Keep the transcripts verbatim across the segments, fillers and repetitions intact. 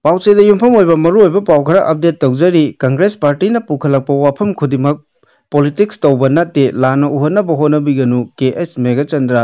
ꯄꯥꯎꯆꯦꯗ ꯌꯨꯝꯐꯝ ꯑꯣꯏꯕ ꯃꯔꯨꯑꯣꯏꯕ ꯄꯥꯎ ꯈꯔ ꯑꯞꯗꯦꯠ ꯇꯧꯖꯔꯤ꯫ ꯀꯪꯒ꯭ꯔꯦꯁ ꯄꯥꯔꯇꯤꯅ ꯄꯨꯈꯠꯂꯛꯄ ꯋꯥꯐꯝ ꯈꯨꯗꯤꯡꯃꯛ ꯄꯣꯂꯤꯇꯤꯛꯁ ꯇꯧꯕ ꯅꯠꯇꯦ, ꯂꯥꯟꯅ ꯎꯍꯟꯅꯕ ꯍꯣꯠꯅꯕꯤꯒꯅꯨ, ꯀꯦ ꯑꯦꯁ ꯃꯦꯘꯆꯟꯗ꯭ꯔ꯫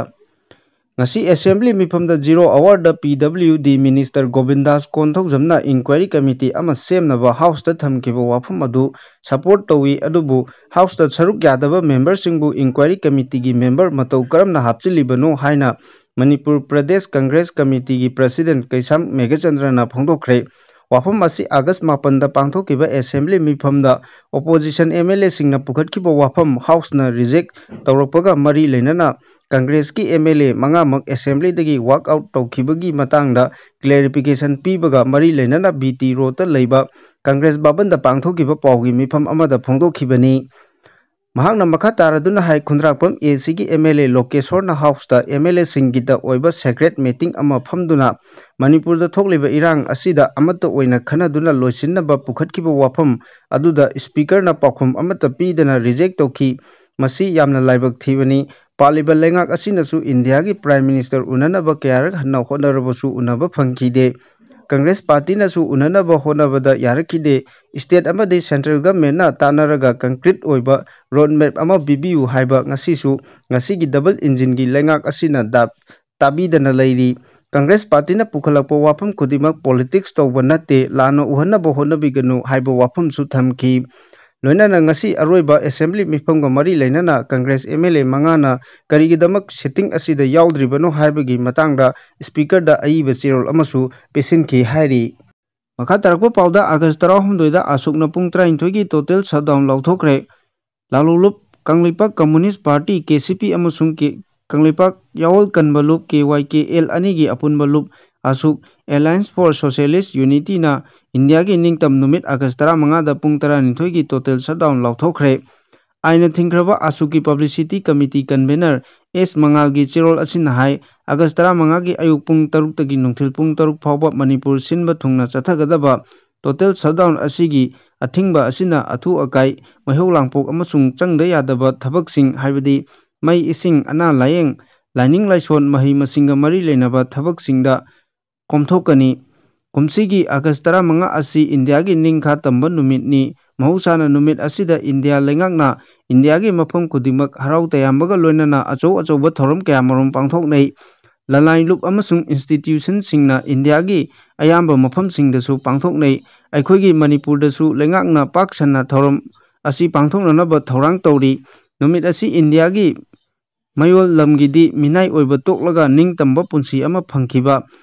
ꯉꯁꯤ ꯑꯦꯁꯦꯝꯕ꯭ꯂꯤ ꯃꯤꯐꯝꯗ ꯖꯤꯔꯣ ꯑꯋꯥꯔꯗ ꯄꯤ ꯗꯕ꯭ꯂꯤꯎ ꯗꯤ ꯃꯤꯅꯤꯁꯇꯔ ꯒꯣꯕꯤꯟꯗꯥꯁ ꯀꯣꯟꯊꯧꯖꯝꯅ ꯏꯟꯀ꯭ꯋꯥꯏꯔꯤ ꯀꯃꯤꯇꯤ ꯑꯃ ꯁꯦꯝꯅꯕ ꯍꯥꯎꯁꯇ ꯊꯝꯈꯤꯕ ꯋꯥꯐꯝ ꯑꯗꯨ ꯁꯄꯣꯔꯠ ꯇꯧꯏ, ꯑꯗꯨꯕꯨ ꯍꯥꯎꯁꯇ ꯁꯔꯨꯛ ꯌꯥꯗꯕ ꯃꯦꯝꯕꯔꯁꯤꯡꯕꯨ ꯏꯟꯀ꯭ꯋꯥꯏꯔꯤ ꯀꯃꯤꯇꯤꯒꯤ ꯃꯦꯝꯕꯔ ꯃꯇꯧ ꯀꯔꯝꯅ ꯍꯥꯞꯆꯤꯜꯂꯤꯕꯅꯣ ꯍꯥꯏꯅ ꯃꯅꯤꯄꯨꯔ ꯄ꯭ꯔꯗꯦꯁ ꯀꯪꯒ꯭ꯔꯦꯁ ꯀꯃꯤꯇꯤꯒꯤ ꯄ꯭ꯔꯁꯤꯗꯦꯟꯠ ꯀꯩꯁꯥꯝ ꯃꯦꯘꯆꯟꯗ꯭ꯔꯅ ꯐꯣꯡꯗꯣꯛꯈ꯭ꯔꯦ꯫ ꯋꯥꯐꯝ ꯑꯁꯤ ꯑꯥꯒꯁ ꯃꯥꯄꯟꯗ ꯄꯥꯡꯊꯣꯛꯈꯤꯕ ꯑꯦꯁꯦꯝꯕ꯭ꯂꯤ ꯃꯤꯐꯝꯗ ꯑꯣꯄꯣꯖꯤꯁꯟ ꯑꯦꯝ ꯑꯦꯜ ꯑꯦꯁꯤꯡꯅ ꯄꯨꯈꯠꯈꯤꯕ ꯋꯥꯐꯝ ꯍꯥꯎꯁꯅ ꯔꯤꯖꯦꯛ ꯇꯧꯔꯛꯄꯒ ꯃꯔꯤ ꯂꯩꯅꯅ ꯀꯪꯒ꯭ꯔꯦꯁꯀꯤ ꯑꯦꯝ ꯑꯦꯜ ꯑꯦ ꯃꯉꯥꯃꯛ ꯑꯦꯁꯦꯝꯕ꯭ꯂꯤꯗꯒꯤ ꯋꯥꯛ ꯑꯥꯎꯠ ꯇꯧꯈꯤꯕꯒꯤ ꯃꯇꯥꯡꯗ ꯀ꯭ꯂꯦꯔꯤꯐꯤꯀꯦꯁꯟ ꯄꯤꯕꯒ ꯃꯔꯤ ꯂꯩꯅꯅ ꯕꯤ ꯇꯤ ꯔꯣꯗꯇ ꯂꯩꯕ ꯀꯪꯒ꯭ꯔꯦꯁ ꯚꯕꯟꯗ ꯄꯥꯡꯊꯣꯛꯈꯤꯕ ꯄꯥꯎꯒꯤ ꯃꯤꯐꯝ ꯑꯃꯗ ꯐꯣꯡꯗꯣꯛꯈꯤꯕꯅꯤ꯫ ꯃꯍꯥꯛꯅ ꯃꯈꯥ ꯇꯥꯔꯗꯨꯅ ꯍꯥꯏ, ꯈꯨꯟꯗ꯭ꯔꯥꯛꯄꯝ ꯑꯦ ꯁꯤꯒꯤ ꯑꯦꯝ ꯑꯦꯜ ꯑꯦ ꯂꯣꯀꯦꯁꯣꯔꯅ ꯍꯥꯎꯁꯇ ꯑꯦꯝ ꯑꯦꯜ ꯑꯦꯁꯤꯡꯒꯤꯗ ꯑꯣꯏꯕ ꯁꯦꯀ꯭ꯔꯦꯠ ꯃꯤꯇꯤꯡ ꯑꯃ ꯐꯝꯗꯨꯅ ꯃꯅꯤꯄꯨꯔꯗ ꯊꯣꯛꯂꯤꯕ ꯏꯔꯥꯡ ꯑꯁꯤꯗ ꯑꯃꯠꯇ ꯑꯣꯏꯅ ꯈꯟꯅꯗꯨꯅ ꯂꯣꯏꯁꯤꯟꯅꯕ ꯄꯨꯈꯠꯈꯤꯕ ꯋꯥꯐꯝ ꯑꯗꯨꯗ ꯁ꯭ꯄꯤꯀꯔꯅ ꯄꯥꯎꯈꯨꯝ ꯑꯃꯠꯇ ꯄꯤꯗꯅ ꯔꯤꯖꯦꯛ ꯇꯧꯈꯤ꯫ ꯃꯁꯤ ꯌꯥꯝꯅ ꯂꯥꯏꯕꯛ ꯊꯤꯕꯅꯤ꯫ ꯄꯥꯜꯂꯤꯕ ꯂꯩꯉꯥꯛ ꯑꯁꯤꯅꯁꯨ ꯏꯟꯗꯤꯌꯥꯒꯤ ꯄ꯭ꯔꯥꯏꯝ ꯃꯤꯅꯤꯁꯇꯔ ꯎꯅꯅꯕ ꯀꯌꯥꯔꯛ ꯍꯟꯅ ꯍꯣꯠꯅꯔꯕꯁꯨ ꯎꯅꯕ ꯐꯪꯈꯤꯗꯦ꯫ ꯀꯪꯒ꯭ꯔꯦꯁ ꯄꯥꯔꯇꯤꯅꯁꯨ ꯎꯅꯅꯕ ꯍꯣꯠꯅꯕꯗ ꯌꯥꯔꯛꯈꯤꯗꯦ꯫ ꯁ꯭ꯇꯦꯠ ꯑꯃꯗꯤ ꯁꯦꯟꯇ꯭ꯔꯦꯜ ꯒꯚꯔꯟꯃꯦꯟꯠꯅ ꯇꯥꯟꯅꯔꯒ ꯀꯪꯀ꯭ꯔꯤꯠ ꯑꯣꯏꯕ ꯔꯣꯗ ꯃꯦꯞ ꯑꯃ ꯄꯤꯕꯤꯌꯨ ꯍꯥꯏꯕ ꯉꯁꯤꯁꯨ ꯉꯁꯤꯒꯤ ꯗꯕꯜ ꯏꯟꯖꯤꯟꯒꯤ ꯂꯩꯉꯥꯛ ꯑꯁꯤꯅ ꯗꯥ-, ꯇꯥꯕꯤꯗꯅ ꯂꯩꯔꯤ꯫ ꯀꯪꯒ꯭ꯔꯦꯁ ꯄꯥꯔꯇꯤꯅ ꯄꯨꯈꯠꯂꯛꯄ ꯋꯥꯐꯝ ꯈꯨꯗꯤꯡꯃꯛ ꯄꯣꯂꯤꯇꯤꯛꯁ ꯇꯧꯕ ꯅꯠꯇꯦ, ꯂꯥꯟꯅ ꯎꯍꯟꯅꯕ ꯍꯣꯠꯅꯕꯤꯒꯅꯨ ꯍꯥꯏꯕ ꯋꯥꯐꯝꯁꯨ ꯊꯝꯈꯤ꯫ ꯂꯣꯏꯅꯅ ꯉꯁꯤ ꯑꯔꯣꯏꯕ ꯑꯦꯁꯦꯝꯕ꯭ꯂꯤ ꯃꯤꯐꯝꯒ ꯃꯔꯤ ꯂꯩꯅꯅ ꯀꯪꯒ꯭ꯔꯦꯁ ꯑꯦꯝ ꯑꯦꯜ ꯑꯦ ꯃꯉꯥꯅ ꯀꯔꯤꯒꯤꯗꯃꯛ ꯁꯤꯇꯤꯡ ꯑꯁꯤꯗ ꯌꯥꯎꯗ꯭ꯔꯤꯕꯅꯣ ꯍꯥꯏꯕꯒꯤ ꯃꯇꯥꯡꯗ ꯁ꯭ꯄꯤꯀꯔꯗ ꯑꯏꯕ ꯆꯦꯔꯣꯜ ꯑꯃꯁꯨ ꯄꯤꯁꯤꯟꯈꯤ ꯍꯥꯏꯔꯤ꯫ ꯃꯈꯥ ꯇꯥꯔꯛꯄ ꯄꯥꯎꯗ ꯑꯥꯒꯁ ꯇꯔꯥꯍꯨꯝꯗꯣꯏꯗ ꯑꯁꯨꯛꯅ ꯄꯨꯡ ꯇꯔꯥꯅꯤꯊꯣꯏꯒꯤ ꯇꯣꯇꯦꯜ ꯁꯠꯗꯥꯎꯟ ꯂꯥꯎꯊꯣꯛꯈ꯭ꯔꯦ꯫ ꯂꯥꯂꯣꯡ ꯂꯨꯞ Kangleipak communist party, K C ꯄꯤ, ꯑꯃꯁꯨꯡ ꯀꯦ-, ꯀꯪꯂꯩꯄꯥꯛ ꯌꯥꯑꯣꯜ ꯀꯟꯕ ꯂꯨꯞ, ꯀꯦ ꯋꯥꯏ ꯀꯦ ꯑꯦꯜ, ꯑꯅꯤꯒꯤ ꯑꯄꯨꯟꯕ ꯂꯨꯞ ꯑꯁꯨꯛ, Alliance for Socialist Unityꯅ ꯏꯟꯗꯤꯌꯥꯒꯤ ꯅꯤꯡꯇꯝ ꯅꯨꯃꯤꯠ ꯑꯥꯒꯁ ꯇꯔꯥꯃꯉꯥꯗ ꯄꯨꯡ ꯇꯔꯥꯅꯤꯊꯣꯏꯒꯤ ꯇꯣꯇꯦꯜ ꯁꯠꯗꯥꯎꯟ ꯂꯥꯎꯊꯣꯛꯈ꯭ꯔꯦ꯫ ꯑꯥꯏꯟꯅ ꯊꯤꯡꯈ꯭ꯔꯕ ꯑꯁꯨꯛꯀꯤ ꯄꯕ꯭ꯂꯤꯁꯤꯇꯤ ꯀꯃꯤꯇꯤ ꯀꯟꯚꯦꯅꯔ ꯑꯦꯁ ꯃꯉꯥꯜꯒꯤ ꯆꯦꯔꯣꯜ ꯑꯁꯤꯅ ꯍꯥꯏ, ꯑꯥꯒꯁ ꯇꯔꯥꯃꯉꯥꯒꯤ ꯑꯌꯨꯛ ꯄꯨꯡ ꯇꯔꯨꯛꯇꯒꯤ ꯅꯨꯡꯊꯤꯜ ꯄꯨꯡ ꯇꯔꯨꯛ ꯐꯥꯎꯕ ꯃꯅꯤꯄꯨꯔ ꯁꯤꯟꯕ ꯊꯨꯡꯅ ꯆꯠꯊꯒꯗꯕ ꯇꯣꯇꯦꯜ ꯁꯠꯗꯥꯎꯟ ꯑꯁꯤꯒꯤ ꯑꯊꯤꯡꯕ ꯑꯁꯤꯅ ꯑꯊꯨ ꯑꯀꯥꯏ, ꯃꯩꯍꯧ ꯂꯥꯡꯄꯣꯛ ꯑꯃꯁꯨꯡ ꯆꯪꯗ ꯌꯥꯗꯕ ꯊꯕꯛꯁꯤꯡ, ꯍꯥꯏꯕꯗꯤ ꯃꯩ, ꯏꯁꯤꯡ, ꯑꯅꯥ ꯂꯥꯌꯦꯡ, ꯂꯥꯏꯅꯤꯡ ꯂꯥꯏꯁꯣꯟ, ꯃꯍꯩ ꯃꯁꯤꯡꯒ ꯃꯔꯤ ꯂꯩꯅꯕ ꯊꯕꯛꯁꯤꯡꯗ ꯀꯣꯝꯊꯣꯛꯀꯅꯤ꯫ ꯀꯨꯝꯁꯤꯒꯤ ꯑꯥꯒꯁ ꯇꯔꯥꯃꯉꯥ ꯑꯁꯤ ꯏꯟꯗꯤꯌꯥꯒꯤ ꯅꯤꯡꯈꯥ ꯇꯝꯕ ꯅꯨꯃꯤꯠꯅꯤ꯫ ꯃꯍꯧꯁꯥꯅ ꯅꯨꯃꯤꯠ ꯑꯁꯤꯗ ꯏꯟꯗꯤꯌꯥ ꯂꯩꯉꯥꯛꯅ ꯏꯟꯗꯤꯌꯥꯒꯤ ꯃꯐꯝ ꯈꯨꯗꯤꯡꯃꯛ ꯍꯔꯥꯎ ꯇꯌꯥꯝꯕꯒ ꯂꯣꯏꯅꯅ ꯑꯆꯧ ꯑꯆꯧꯕ ꯊꯧꯔꯝ ꯀꯌꯥꯃꯔꯨꯝ ꯄꯥꯡꯊꯣꯛꯅꯩ꯫ ꯂꯅꯥꯏ ꯂꯨꯞ ꯑꯃꯁꯨꯡ institutionꯁꯤꯡꯅ ꯏꯟꯗꯤꯌꯥꯒꯤ ꯑꯌꯥꯝꯕ ꯃꯐꯝꯁꯤꯡꯗꯁꯨ ꯄꯥꯡꯊꯣꯛꯅꯩ꯫ ꯑꯩꯈꯣꯏꯒꯤ ꯃꯅꯤꯄꯨꯔꯗꯁꯨ ꯂꯩꯉꯥꯛꯅ ꯄꯥꯛ ꯁꯟꯅ ꯊꯧꯔꯝ ꯑꯁꯤ ꯄꯥꯡꯊꯣꯛꯅꯅꯕ ꯊꯧꯔꯥꯡ ꯇꯧꯔꯤ꯫ ꯅꯨꯃꯤꯠ ꯑꯁꯤ ꯏꯟꯗꯤꯌꯥꯒꯤ ꯃꯌꯣꯜ ꯂꯝꯒꯤꯗꯤ ꯃꯤꯅꯥꯏ ꯑꯣꯏꯕ ꯇꯣꯛꯂꯒ ꯅꯤꯡꯇꯝꯕ ꯄꯨꯟꯁꯤ ꯑꯃ ꯐꯪꯈꯤꯕ,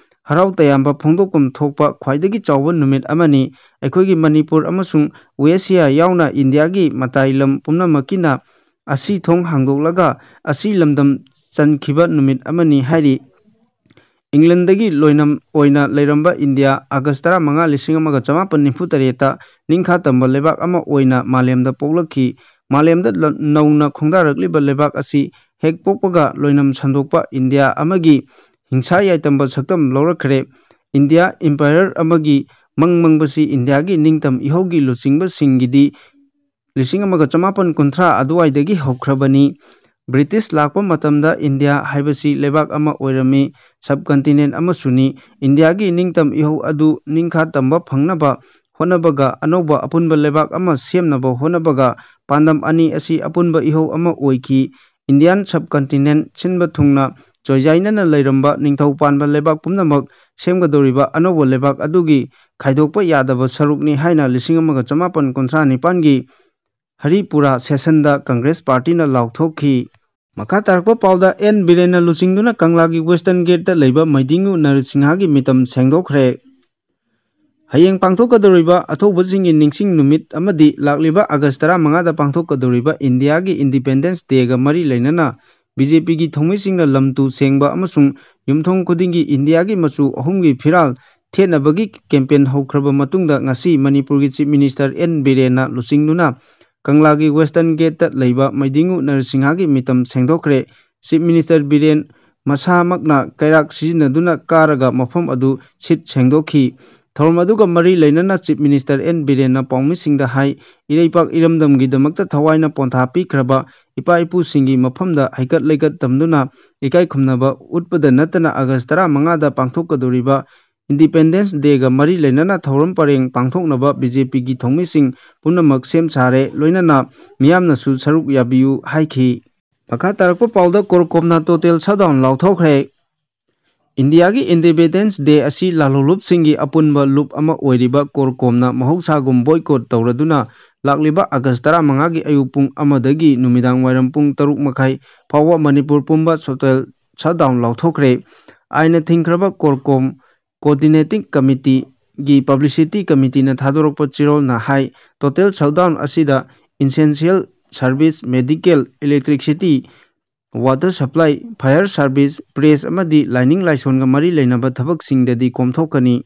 ꯍꯔꯥꯎ ꯇꯌꯥꯝꯕ ꯐꯣꯡꯗꯣꯛꯐꯝ ꯊꯣꯛꯄ ꯈ꯭ꯋꯥꯏꯗꯒꯤ ꯆꯥꯎꯕ ꯅꯨꯃꯤꯠ ꯑꯃꯅꯤ꯫ ꯑꯩꯈꯣꯏꯒꯤ ꯃꯅꯤꯄꯨꯔ ꯑꯃꯁꯨꯡ ꯋꯦꯁꯤꯌꯥ ꯌꯥꯎꯅ ꯏꯟꯗꯤꯌꯥꯒꯤ ꯃꯇꯥꯏ ꯂꯝ ꯄꯨꯝꯅꯃꯛꯀꯤꯅ ꯑꯁꯤ ꯊꯣꯡ ꯍꯥꯡꯗꯣꯛꯂꯒ ꯑꯁꯤ ꯂꯝꯗꯝ ꯆꯟꯈꯤꯕ ꯅꯨꯃꯤꯠ ꯑꯃꯅꯤ ꯍꯥꯏꯔꯤ꯫ ꯏꯪꯂꯦꯟꯗꯒꯤ ꯂꯣꯏꯅꯝ ꯑꯣꯏꯅ ꯂꯩꯔꯝꯕ ꯏꯟꯗꯤꯌꯥ ꯑꯥꯒꯁ ꯇꯔꯥꯃꯉꯥ, ꯂꯤꯁꯤꯡ ꯑꯃꯒ ꯆꯃꯥꯄꯟ ꯅꯤꯐꯨ ꯇꯔꯦꯠꯇ ꯅꯤꯡꯈꯥ ꯇꯝꯕ ꯂꯩꯕꯥꯛ ꯑꯃ ꯑꯣꯏꯅ ꯃꯥꯂꯦꯝꯗ ꯄꯣꯛꯂꯛꯈꯤ꯫ ꯃꯥꯂꯦꯝꯗ ꯂ-, ꯅꯧꯅ ꯈꯣꯡꯗꯥꯔꯛꯂꯤꯕ ꯂꯩꯕꯥꯛ ꯑꯁꯤ ꯍꯦꯛ ꯄꯣꯛꯄꯒ ꯂꯣꯏꯅꯝ ꯁꯟꯗꯣꯛꯄ ꯏꯟꯗꯤꯌꯥ ꯑꯃꯒꯤ ꯍꯤꯡꯁꯥ ꯌꯥꯏꯇꯝꯕ ꯁꯛꯇꯝ ꯂꯧꯔꯛꯈ꯭ꯔꯦ꯫ ꯏꯟꯗꯤꯌꯥ empire ꯑꯃꯒꯤ ꯃꯪ ꯃꯪꯕꯁꯤ ꯏꯟꯗꯤꯌꯥꯒꯤ ꯅꯤꯡꯇꯝ ꯏꯍꯧꯒꯤ ꯂꯨꯆꯤꯡꯕꯁꯤꯡꯒꯤꯗꯤ ꯂꯤꯁꯤꯡ ꯑꯃꯒ ꯆꯃꯥꯄꯟ ꯀꯨꯟꯊ꯭ꯔꯥ ꯑꯗꯨꯋꯥꯏꯗꯒꯤ ꯍꯧꯈ꯭ꯔꯕꯅꯤ꯫ ꯕ꯭ꯔꯤꯇꯤꯁ ꯂꯥꯛꯄ ꯃꯇꯝꯗ ꯏꯟꯗꯤꯌꯥ ꯍꯥꯏꯕꯁꯤ ꯂꯩꯕꯥꯛ ꯑꯃ ꯑꯣꯏꯔꯝꯃꯤ, subcontinent ꯑꯃꯁꯨꯅꯤ꯫ ꯏꯟꯗꯤꯌꯥꯒꯤ ꯅꯤꯡꯇꯝ ꯏꯍꯧ ꯑꯗꯨ ꯅꯤꯡꯈꯥ ꯇꯝꯕ ꯐꯪꯅꯕ ꯍꯣꯠꯅꯕꯒ ꯑꯅꯧꯕ ꯑꯄꯨꯟꯕ ꯂꯩꯕꯥꯛ ꯑꯃ ꯁꯦꯝꯅꯕ ꯍꯣꯠꯅꯕꯒ ꯄꯥꯟꯗꯝ ꯑꯅꯤ ꯑꯁꯤ ꯑꯄꯨꯟꯕ ꯏꯍꯧ ꯑꯃ ꯑꯣꯏꯈꯤ꯫ Indian subcontinent ꯁꯤꯟꯕ ꯊꯨꯡꯅ ꯆꯣꯏꯖꯥꯏꯅꯅ ꯂꯩꯔꯝꯕ ꯅꯤꯡꯊꯧ ꯄꯥꯟꯕ ꯂꯩꯕꯥꯛ ꯄꯨꯝꯅꯃꯛ ꯁꯦꯝꯒꯗꯧꯔꯤꯕ ꯑꯅꯧꯕ ꯂꯩꯕꯥꯛ ꯑꯗꯨꯒꯤ ꯈꯥꯏꯗꯣꯛꯄ ꯌꯥꯗꯕ ꯁꯔꯨꯛꯅꯤ ꯍꯥꯏꯅ ꯂꯤꯁꯤꯡ ꯑꯃꯒ ꯆꯃꯥꯄꯟ ꯀꯨꯟꯊ꯭ꯔꯥ ꯅꯤꯄꯥꯟꯒꯤ ꯍꯔꯤꯄꯨꯔꯥ ꯁꯦꯁꯟꯗ ꯀꯪꯒ꯭ꯔꯦꯁ ꯄꯥꯔꯇꯤꯅ ꯂꯥꯎꯊꯣꯛꯈꯤ꯫ ꯃꯈꯥ ꯇꯥꯔꯛꯄ ꯄꯥꯎꯗ ꯑꯦꯟ ꯕꯤꯔꯦꯟꯅ ꯂꯨꯆꯤꯡꯗꯨꯅ ꯀꯪꯂꯥꯒꯤ western gateꯇ ꯂꯩꯕ ꯃꯩꯗꯤꯡꯉꯨ ꯅꯔꯁꯤꯡꯍꯒꯤ ꯃꯤꯇꯝ ꯁꯦꯡꯗꯣꯛꯈ꯭ꯔꯦ꯫ ꯍꯌꯦꯡ ꯄꯥꯡꯊꯣꯛꯀꯗꯧꯔꯤꯕ ꯑꯊꯧꯕꯁꯤꯡꯒꯤ ꯅꯤꯡꯁꯤꯡ ꯅꯨꯃꯤꯠ ꯑꯃꯗꯤ ꯂꯥꯛꯂꯤꯕ ꯑꯥꯒꯁ ꯇꯔꯥꯃꯉꯥꯗ ꯄꯥꯡꯊꯣꯛꯀꯗꯧꯔꯤꯕ ꯏꯟꯗꯤꯌꯥꯒꯤ Independence Dayꯒ ꯃꯔꯤ ꯂꯩꯅꯅ ꯕꯤ ꯖꯦ ꯄꯤꯒꯤ ꯊꯧꯃꯤꯁꯤꯡꯅ ꯂꯝ ꯇꯨ ꯁꯦꯡꯕ ꯑꯃꯁꯨꯡ ꯌꯨꯝꯊꯣꯡ ꯈꯨꯗꯤꯡꯒꯤ ꯏꯟꯗꯤꯌꯥꯒꯤ ꯃꯆꯨ ꯑꯍꯨꯝꯒꯤ ꯐꯤꯔꯥꯜ ꯊꯦꯠꯅꯕꯒꯤ campaign ꯍꯧꯈ꯭ꯔꯕ ꯃꯇꯨꯡꯗ ꯉꯁꯤ ꯃꯅꯤꯄꯨꯔꯒꯤ Chief Minister ꯑꯦꯟ ꯕꯤꯔꯦꯟꯅ ꯂꯨꯆꯤꯡꯗꯨꯅ ꯀꯪꯂꯥꯒꯤ western gateꯇ ꯂꯩꯕ ꯃꯩꯗꯤꯡꯉꯨ ꯅꯔꯁꯤꯡꯍꯒꯤ ꯃꯤꯇꯝ ꯁꯦꯡꯗꯣꯛꯈ꯭ꯔꯦ꯫ Chief Minister ꯕꯤꯔꯦꯟ ꯃꯁꯥꯃꯛꯅ ꯀꯩꯔꯥꯛ ꯁꯤꯖꯤꯟꯅꯗꯨꯅ ꯀꯥꯔꯒ ꯃꯐꯝ ꯑꯗꯨ ꯁꯤꯠ ꯁꯦꯡꯗꯣꯛꯈꯤ꯫ ꯊꯧꯔꯝ ꯑꯗꯨꯒ ꯃꯔꯤ ꯂꯩꯅꯅ Chief Minister ꯑꯦꯟ ꯕꯤꯔꯦꯟꯅ ꯄꯥꯎꯃꯤꯁꯤꯡꯗ ꯍꯥꯏ, ꯏꯔꯩꯄꯥꯛ ꯏꯔꯝꯗꯝꯒꯤꯗꯃꯛꯇ ꯊꯋꯥꯏꯅ ꯄꯣꯟꯊꯥ ꯄꯤꯈ꯭ꯔꯕ ꯏꯄꯥ ꯏꯄꯨꯁꯤꯡꯒꯤ ꯃꯐꯝꯗ ꯍꯩꯀꯠ ꯂꯩꯀꯠ ꯇꯝꯗꯨꯅ ꯏꯀꯥꯏ ꯈꯨꯝꯅꯕ ꯎꯠꯄꯗ ꯅꯠꯇꯅ ꯑꯥꯒꯁ ꯇꯔꯥꯃꯉꯥꯗ ꯄꯥꯡꯊꯣꯛꯀꯗꯧꯔꯤꯕ ꯏꯟꯗꯤꯄꯦꯟꯗꯦꯟꯁ ꯗꯦꯒ ꯃꯔꯤ ꯂꯩꯅꯅ ꯊꯧꯔꯝ ꯄꯔꯦꯡ ꯄꯥꯡꯊꯣꯛꯅꯕ ꯕꯤ ꯖꯦ ꯄꯤꯒꯤ ꯊꯧꯃꯤꯁꯤꯡ ꯄꯨꯝꯅꯃꯛ ꯁꯦꯝ ꯁꯥꯔꯦ, ꯂꯣꯏꯅꯅ ꯃꯤꯌꯥꯝꯅꯁꯨ ꯁꯔꯨꯛ ꯌꯥꯕꯤꯌꯨ ꯍꯥꯏꯈꯤ꯫ ꯃꯈꯥ ꯇꯥꯔꯛꯄ ꯄꯥꯎꯗ, ꯀꯣꯔꯀꯣꯝꯅ ꯇꯣꯇꯦꯜ ꯁꯠꯗꯥꯎꯟ ꯂꯥꯎꯊꯣꯛꯈ꯭ꯔꯦ꯫ ꯏꯟꯗꯤꯌꯥꯒꯤ ꯏꯟꯗꯤꯄꯦꯟꯗꯦꯟꯁ ꯗꯦ ꯑꯁꯤ ꯂꯥꯜꯍꯧꯂꯨꯞꯁꯤꯡꯒꯤ ꯑꯄꯨꯟꯕ ꯂꯨꯞ ꯑꯃ ꯑꯣꯏꯔꯤꯕ ꯀꯣꯔꯀꯣꯝꯅ ꯃꯍꯧꯁꯥꯒꯨꯝ ꯕꯣꯏꯀꯣꯠ ꯇꯧꯔꯗꯨꯅ ꯂꯥꯛꯂꯤꯕ ꯑꯥꯒꯁ ꯇꯔꯥꯃꯉꯥꯒꯤ ꯑꯌꯨꯛ ꯄꯨꯡ ꯑꯃꯗꯒꯤ ꯅꯨꯃꯤꯗꯥꯡ ꯋꯥꯏꯔꯝ ꯄꯨꯡ ꯇꯔꯨꯛ ꯃꯈꯥꯏ ꯐꯥꯎꯕ ꯃꯅꯤꯄꯨꯔ ꯄꯨꯝꯕ ꯇꯣꯇꯦꯜ ꯁꯠꯗꯥꯎꯟ ꯂꯥꯎꯊꯣꯛꯈ꯭ꯔꯦ꯫ ꯑꯥꯏꯟꯅ ꯊꯤꯡꯈ꯭ꯔꯕ ꯀꯣꯔꯀꯣꯝ ꯀꯣꯑꯣꯔꯗꯤꯅꯦꯇꯤꯡ ꯀꯃꯤꯇꯤꯒꯤ ꯄꯕ꯭ꯂꯤꯁꯤꯇꯤ ꯀꯃꯤꯇꯤꯅ ꯊꯥꯗꯣꯔꯛꯄ ꯆꯦꯔꯣꯜꯅ ꯍꯥꯏ, ꯇꯣꯇꯦꯜ ꯁꯠꯗꯥꯎꯟ ꯑꯁꯤꯗ essential service, medical, electricity, water supply, Fire service, press ꯑꯃꯗꯤ ꯂꯥꯏꯅꯤꯡ ꯂꯥꯏꯁꯣꯟꯒ ꯃꯔꯤ ꯂꯩꯅꯕ ꯊꯕꯛꯁꯤꯡꯗꯗꯤ ꯀꯣꯝꯊꯣꯛꯀꯅꯤ꯫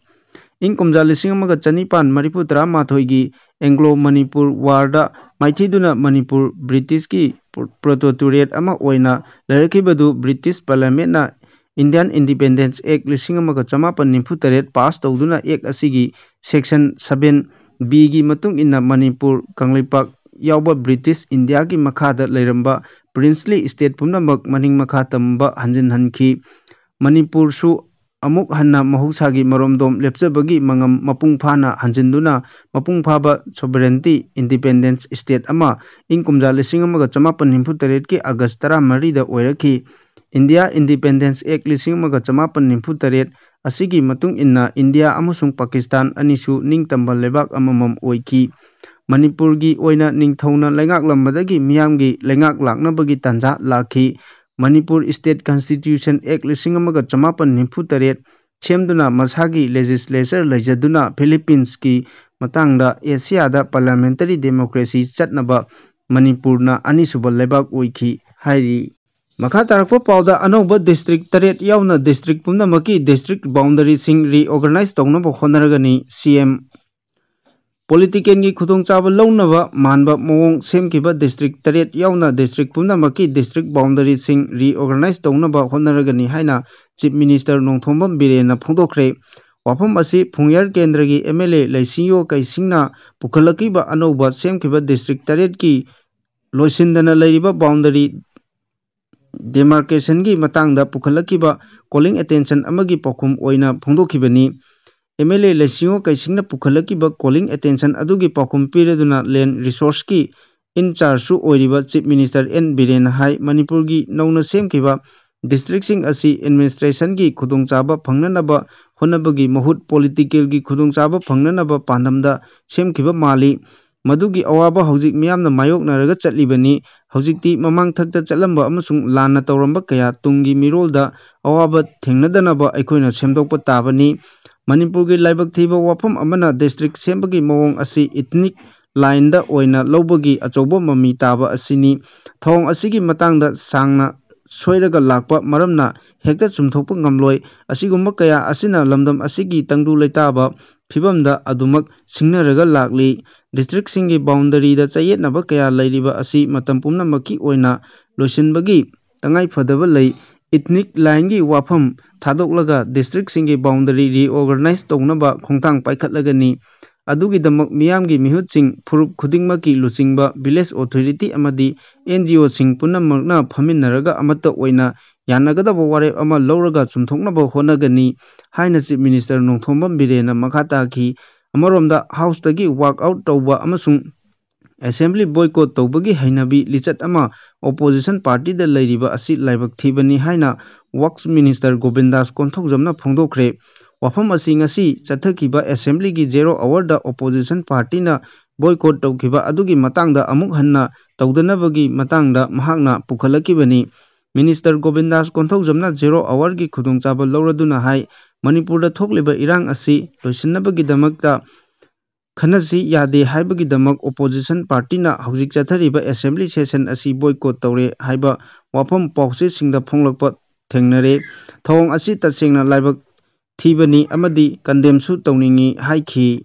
ꯏꯪ ꯀꯨꯝꯖꯥ ꯂꯤꯁꯤꯡ ꯑꯃꯒ ꯆꯅꯤꯄꯥꯟ ꯃꯔꯤꯐꯨ ꯇꯔꯥꯃꯥꯊꯣꯏꯒꯤ ꯑꯦꯡꯒ꯭ꯂꯣ ꯃꯅꯤꯄꯨꯔ ꯋꯥꯔꯗ ꯃꯥꯏꯊꯤꯗꯨꯅ ꯃꯅꯤꯄꯨꯔ ꯕ꯭ꯔꯤꯇꯤꯁꯀꯤ ꯄ꯭ꯔꯣ-, ꯄ꯭ꯔꯣꯇꯣꯇꯣꯔꯦꯠ ꯑꯃ ꯑꯣꯏꯅ ꯂꯩꯔꯛꯈꯤꯕꯗꯨ ꯕ꯭ꯔꯤꯇꯤꯁ ꯄꯥꯔꯂꯤꯌꯥꯃꯦꯟꯠꯅ ꯏꯟꯗꯤꯌꯥꯟ ꯏꯟꯗꯤꯄꯦꯟꯗꯦꯟꯁ ꯑꯦꯛ ꯂꯤꯁꯤꯡ ꯑꯃꯒ ꯆꯃꯥꯄꯟ ꯅꯤꯐꯨ ꯇꯔꯦꯠ ꯄꯥꯁ ꯇꯧꯗꯨꯅ ꯑꯦꯛ ꯑꯁꯤꯒꯤ ꯁꯦꯛꯁꯟ ꯁꯚꯦꯟ ꯕꯤꯒꯤ ꯃꯇꯨꯡ ꯏꯟꯅ ꯃꯅꯤꯄꯨꯔ, ꯀꯪꯂꯩꯄꯥꯛ ꯌꯥꯎꯕ ꯕ꯭ꯔꯤꯇꯤꯁ ꯏꯟꯗꯤꯌꯥꯒꯤ ꯃꯈꯥꯗ ꯂꯩꯔꯝꯕ ꯄ꯭ꯔꯤꯟꯁꯂꯤ ꯁ꯭ꯇꯦꯠ ꯄꯨꯝꯅꯃꯛ ꯃꯅꯤꯡ ꯃꯈꯥ ꯇꯝꯕ ꯍꯟꯖꯤꯟꯍꯟꯈꯤ꯫ ꯃꯅꯤꯄꯨꯔꯁꯨ ꯑꯃꯨꯛ ꯍꯟꯅ ꯃꯍꯧꯁꯥꯒꯤ ꯃꯔꯣꯝꯗꯣꯝ ꯂꯦꯞꯆꯕꯒꯤ ꯃꯉꯝ ꯃꯄꯨꯡ ꯐꯥꯅ ꯍꯟꯖꯤꯟꯗꯨꯅ ꯃꯄꯨꯡ ꯐꯥꯕ ꯁꯣꯚꯔꯦꯟꯇꯤ, ꯏꯟꯗꯤꯄꯦꯟꯗꯦꯟꯁ ꯁ꯭ꯇꯦꯠ ꯑꯃ ꯏꯪ ꯀꯨꯝꯖꯥ ꯂꯤꯁꯤꯡ ꯑꯃꯒ ꯆꯃꯥꯄꯟ ꯅꯤꯐꯨ ꯇꯔꯦꯠꯀꯤ ꯑꯥꯒꯁ ꯇꯔꯥꯃꯔꯤꯗ ꯑꯣꯏꯔꯛꯈꯤ꯫ ꯏꯟꯗꯤꯌꯥ ꯏꯟꯗꯤꯄꯦꯟꯗꯦꯟꯁ ꯑꯦꯛ ꯂꯤꯁꯤꯡ ꯑꯃꯒ ꯆꯃꯥꯄꯟ ꯅꯤꯐꯨ ꯇꯔꯦꯠ ꯑꯁꯤꯒꯤ ꯃꯇꯨꯡ ꯏꯟꯅ ꯏꯟꯗꯤꯌꯥ ꯑꯃꯁꯨꯡ ꯄꯥꯀꯤꯁꯇꯥꯟ ꯑꯅꯤꯁꯨ ꯅꯤꯡꯇꯝꯕ ꯂꯩꯕꯥꯛ ꯑꯃꯃꯝ ꯑꯣꯏꯈꯤ꯫ ꯃꯅꯤꯄꯨꯔꯒꯤ ꯑꯣꯏꯅ ꯅꯤꯡꯊꯧꯅ ꯂꯩꯉꯥꯛꯂꯝꯕꯗꯒꯤ ꯃꯤꯌꯥꯝꯒꯤ ꯂꯩꯉꯥꯛ ꯂꯥꯛꯅꯕꯒꯤ ꯇꯥꯟꯖꯥ ꯂꯥꯛꯈꯤ꯫ ꯃꯅꯤꯄꯨꯔ ꯁ꯭ꯇꯦꯠ ꯀꯟꯁꯇꯤꯇ꯭ꯌꯨꯁꯟ ꯑꯦꯛ ꯂꯤꯁꯤꯡ ꯑꯃꯒ ꯆꯃꯥꯄꯟ ꯅꯤꯐꯨ ꯇꯔꯦꯠ ꯁꯦꯝꯗꯨꯅ ꯃꯁꯥꯒꯤ ꯂꯦꯖꯤꯁꯂꯦꯆꯔ ꯂꯩꯖꯗꯨꯅ ꯐꯤꯂꯤꯄꯤꯟꯁꯀꯤ ꯃꯇꯥꯡꯗ ꯑꯦꯁꯤꯌꯥꯗ ꯄꯥꯔꯂꯤꯌꯥꯃꯦꯟꯇꯔꯤ ꯗꯦꯃꯣꯀ꯭ꯔꯦꯁꯤ ꯆꯠꯅꯕ ꯃꯅꯤꯄꯨꯔꯅ ꯑꯅꯤꯁꯨꯕ ꯂꯩꯕꯥꯛ ꯑꯣꯏꯈꯤ ꯍꯥꯏꯔꯤ꯫ ꯃꯈꯥ ꯇꯥꯔꯛꯄ ꯄꯥꯎꯗ, ꯑꯅꯧꯕ ꯗꯤꯁꯇ꯭ꯔꯤꯛ ꯇꯔꯦꯠ ꯌꯥꯎꯅ ꯗꯤꯁꯇ꯭ꯔꯤꯛ ꯄꯨꯝꯅꯃꯛꯀꯤ ꯗꯤꯁꯇ꯭ꯔꯤꯛ ꯕꯥꯎꯟꯗꯔꯤꯁꯤꯡ ꯔꯤꯑꯣꯔꯒꯅꯥꯏꯖ ꯇꯧꯅꯕ ꯍꯣꯠꯅꯔꯒꯅꯤ, ꯁꯤ ꯑꯦꯝ꯫ ꯄꯣꯂꯤꯇꯤꯀꯦꯜꯒꯤ ꯈꯨꯗꯣꯡꯆꯥꯕ ꯂꯧꯅꯕ ꯃꯥꯟꯕ ꯃꯑꯣꯡ ꯁꯦꯝꯈꯤꯕ ꯗꯤꯁꯇ꯭ꯔꯤꯛ ꯇꯔꯦꯠ ꯌꯥꯎꯅ ꯗꯤꯁꯇ꯭ꯔꯤꯛ ꯄꯨꯝꯅꯃꯛꯀꯤ ꯗꯤꯁꯇ꯭ꯔꯤꯛ ꯕꯥꯎꯟꯗꯔꯤꯁꯤꯡ ꯔꯤꯑꯣꯔꯒꯅꯥꯏꯖ ꯇꯧꯅꯕ ꯍꯣꯠꯅꯔꯒꯅꯤ ꯍꯥꯏꯅ ꯆꯤꯐ ꯃꯤꯅꯤꯁꯇꯔ ꯅꯣꯡꯊꯣꯝꯕꯝ ꯕꯤꯔꯦꯟꯅ ꯐꯣꯡꯗꯣꯛꯈ꯭ꯔꯦ꯫ ꯋꯥꯐꯝ ꯑꯁꯤ ꯐꯨꯡꯌꯥꯔ ꯀꯦꯟꯗ꯭ꯔꯒꯤ ꯑꯦꯝ ꯑꯦꯜ ꯑꯦ ꯂꯩꯁꯤꯡꯌꯣ ꯀꯩꯁꯤꯡꯅ ꯄꯨꯈꯠꯂꯛꯈꯤꯕ ꯑꯅꯧꯕ ꯁꯦꯝꯈꯤꯕ ꯗꯤꯁꯇ꯭ꯔꯤꯛ ꯇꯔꯦꯠꯀꯤ ꯂꯣꯏꯁꯤꯟꯗꯅ ꯂꯩꯔꯤꯕ ꯕꯥꯎꯟꯗꯔꯤ demarcationꯒꯤ ꯃꯇꯥꯡꯗ ꯄꯨꯈꯠꯂꯛꯈꯤꯕ calling attention ꯑꯃꯒꯤ ꯄꯥꯎꯈꯨꯝ ꯑꯣꯏꯅ ꯐꯣꯡꯗꯣꯛꯈꯤꯕꯅꯤ꯫ MLA ꯂꯩꯁꯤꯡꯉꯣ ꯀꯩꯁꯤꯡꯅ ꯄꯨꯈꯠꯂꯛꯈꯤꯕ calling attention ꯑꯗꯨꯒꯤ ꯄꯥꯎꯈꯨꯝ ꯄꯤꯔꯗꯨꯅ land resourceꯀꯤ in chargeꯁꯨ ꯑꯣꯏꯔꯤꯕ Chief Minister N ꯕꯤꯔꯦꯟꯅ ꯍꯥꯏ, ꯃꯅꯤꯄꯨꯔꯒꯤ ꯅꯧꯅ ꯁꯦꯝꯈꯤꯕ districtꯁꯤꯡ ꯑꯁꯤ administrationꯒꯤ ꯈꯨꯗꯣꯡꯆꯥꯕ ꯐꯪꯅꯅꯕ ꯍꯣꯠꯅꯕꯒꯤ ꯃꯍꯨꯠ politicalꯒꯤ ꯈꯨꯗꯣꯡꯆꯥꯕ ꯐꯪꯅꯅꯕ ꯄꯥꯟꯗꯝꯗ ꯁꯦꯝꯈꯤꯕ ꯃꯥꯜꯂꯤ꯫ ꯃꯗꯨꯒꯤ ꯑꯋꯥꯕ ꯍꯧꯖꯤꯛ ꯃꯤꯌꯥꯝꯅ ꯃꯥꯌꯣꯛꯅꯔꯒ ꯆꯠꯂꯤꯕꯅꯤ꯫ ꯍꯧꯖꯤꯛꯇꯤ ꯃꯃꯥꯡ ꯊꯛꯇ ꯆꯠꯂꯝꯕ ꯑꯃꯁꯨꯡ ꯂꯥꯟꯅ ꯇꯧꯔꯝꯕ ꯀꯌꯥ ꯇꯨꯡꯒꯤ ꯃꯤꯔꯣꯜꯗ ꯑꯋꯥꯕ ꯊꯦꯡꯅꯗꯅꯕ ꯑꯩꯈꯣꯏꯅ ꯁꯦꯝꯗꯣꯛꯄ ꯇꯥꯕꯅꯤ꯫ ꯃꯅꯤꯄꯨꯔꯒꯤ ꯂꯥꯏꯕꯛ ꯊꯤꯕ ꯋꯥꯐꯝ ꯑꯃꯅ district ꯁꯦꯝꯕꯒꯤ ꯃꯑꯣꯡ ꯑꯁꯤ ethnic lineꯗ ꯑꯣꯏꯅ ꯂꯧꯕꯒꯤ ꯑꯆꯧꯕ ꯃꯃꯤ ꯇꯥꯕ ꯑꯁꯤꯅꯤ꯫ ꯊꯧꯑꯣꯡ ꯑꯁꯤꯒꯤ ꯃꯇꯥꯡꯗ ꯁꯥꯡꯅ ꯁꯣꯏꯔꯒ ꯂꯥꯛꯄ ꯃꯔꯝꯅ ꯍꯦꯛꯇ ꯆꯨꯝꯊꯣꯛꯄ ꯉꯝꯂꯣꯏ꯫ ꯑꯁꯤꯒꯨꯝꯕ ꯀꯌꯥ ꯑꯁꯤꯅ ꯂꯝꯗꯝ ꯑꯁꯤꯒꯤ ꯇꯪꯗꯨ ꯂꯩꯇꯥꯕ ꯐꯤꯕꯝꯗ ꯑꯗꯨꯃꯛ ꯁꯤꯡꯅꯔꯒ ꯂꯥꯛꯂꯤ꯫ Districtꯁꯤꯡꯒꯤ boundaryꯗ ꯆꯌꯦꯠꯅꯕ ꯀꯌꯥ ꯂꯩꯔꯤꯕ ꯑꯁꯤ ꯃꯇꯝ ꯄꯨꯝꯅꯃꯛꯀꯤ ꯑꯣꯏꯅ ꯂꯣꯏꯁꯤꯟꯕꯒꯤ ꯇꯉꯥꯏ ꯐꯗꯕ ꯂꯩ꯫ Ethnic lineꯒꯤ ꯋꯥꯐꯝ ꯊꯥꯗꯣꯛꯂꯒ districtꯁꯤꯡꯒꯤ boundary reorganize ꯇꯧꯅꯕ ꯈꯣꯡꯊꯥꯡ ꯄꯥꯏꯈꯠꯂꯒꯅꯤ꯫ ꯑꯗꯨꯒꯤꯗꯃꯛ ꯃꯤꯌꯥꯝꯒꯤ ꯃꯤꯍꯨꯠꯁꯤꯡ, ꯐꯨꯔꯨꯞ ꯈꯨꯗꯤꯡꯃꯛꯀꯤ ꯂꯨꯆꯤꯡꯕ, village authority ꯑꯃꯗꯤ NGOꯁꯤꯡ ꯄꯨꯝꯅꯃꯛꯅ ꯐꯝꯃꯤꯟꯅꯔꯒ ꯑꯃꯠꯇ ꯑꯣꯏꯅ ꯌꯥꯅꯒꯗꯕ ꯋꯥꯔꯦꯞ ꯑꯃ ꯂꯧꯔꯒ ꯆꯨꯝꯊꯣꯛꯅꯕ ꯍꯣꯠꯅꯒꯅꯤ ꯍꯥꯏꯅ Chief Minister ꯅꯣꯡꯊꯣꯝꯕꯝ ꯕꯤꯔꯦꯟꯅ ꯃꯈꯥ ꯇꯥꯈꯤ꯫ ꯑꯃꯔꯣꯝꯗ Houseꯇꯒꯤ walk out ꯇꯧꯕ ꯑꯃꯁꯨꯡ Assembly boycott ꯇꯧꯕꯒꯤ ꯍꯩꯅꯕꯤ ꯂꯤꯆꯠ ꯑꯃ opposition partyꯗ ꯂꯩꯔꯤꯕ ꯑꯁꯤ ꯂꯥꯏꯕꯛ ꯊꯤꯕꯅꯤ ꯍꯥꯏꯅ Works Minister ꯒꯣꯕꯤꯟꯗꯥꯁ ꯀꯣꯟꯊꯧꯖꯝꯅ ꯐꯣꯡꯗꯣꯛꯈ꯭ꯔꯦ꯫ ꯋꯥꯐꯝ ꯑꯁꯤ ꯉꯁꯤ ꯆꯠꯊꯈꯤꯕ Assemblyꯒꯤ zero hourꯗ opposition partyꯅ boycott ꯇꯧꯈꯤꯕ ꯑꯗꯨꯒꯤ ꯃꯇꯥꯡꯗ ꯑꯃꯨꯛ ꯍꯟꯅ ꯇꯧꯗꯅꯕꯒꯤ ꯃꯇꯥꯡꯗ ꯃꯍꯥꯛꯅ ꯄꯨꯈꯠꯂꯛꯈꯤꯕꯅꯤ꯫ Minister ꯒꯣꯕꯤꯟꯗꯥꯁ ꯀꯣꯟꯊꯧꯖꯝꯅ zero hourꯒꯤ ꯈꯨꯗꯣꯡꯆꯥꯕ ꯂꯧꯔꯗꯨꯅ ꯍꯥꯏ, ꯃꯅꯤꯄꯨꯔꯗ ꯊꯣꯛꯂꯤꯕ ꯏꯔꯥꯡ ꯑꯁꯤ ꯂꯣꯏꯁꯤꯟꯅꯕꯒꯤꯗꯃꯛꯇ ꯈꯟꯅꯁꯤ ꯌꯥꯗꯦ ꯍꯥꯏꯕꯒꯤꯗꯃꯛ opposition partyꯅ ꯍꯧꯖꯤꯛ ꯆꯠꯊꯔꯤꯕ Assembly session ꯑꯁꯤ boycott ꯇꯧꯔꯦ ꯍꯥꯏꯕ ꯋꯥꯐꯝ ꯄꯥꯎꯆꯦꯁꯤꯡꯗ ꯐꯣꯡꯂꯛꯄ ꯊꯦꯡꯅꯔꯦ꯫ ꯊꯧꯑꯣꯡ ꯑꯁꯤ ꯇꯁꯦꯡꯅ ꯂꯥꯏꯕꯛ ꯊꯤꯕꯅꯤ ꯑꯃꯗꯤ condemnꯁꯨ ꯇꯧꯅꯤꯡꯏ ꯍꯥꯏꯈꯤ꯫